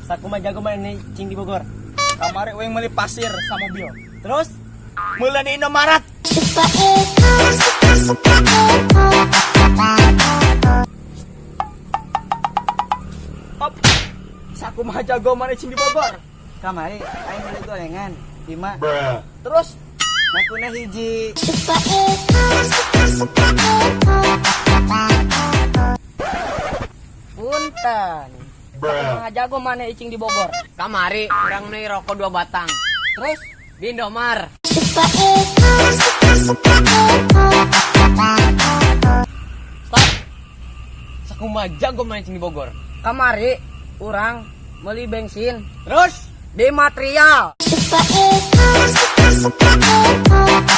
Sakumaha jago maneh cing di Bogor? Kamari uing meuli pasir samobil. Terus? Meuli di Indomaret. Suka eko, suka suka eko. Op. Sakumaha jago maneh cing di Bogor? Kamari aing meuli gorengan 5. Terus? Ngakuna 1. Suka eko, suka suka eko. Punten. Sakumaha jago maneh icing di Bogor? Kamari urang meuli rokok 2 batang. Terus? Di Indomar. Suka eko, suka suka eko. Stop. Sakumaha jago maneh cing di Bogor? Kamari urang meuli bensin. Terus? Di material. Suka eko, suka suka eko.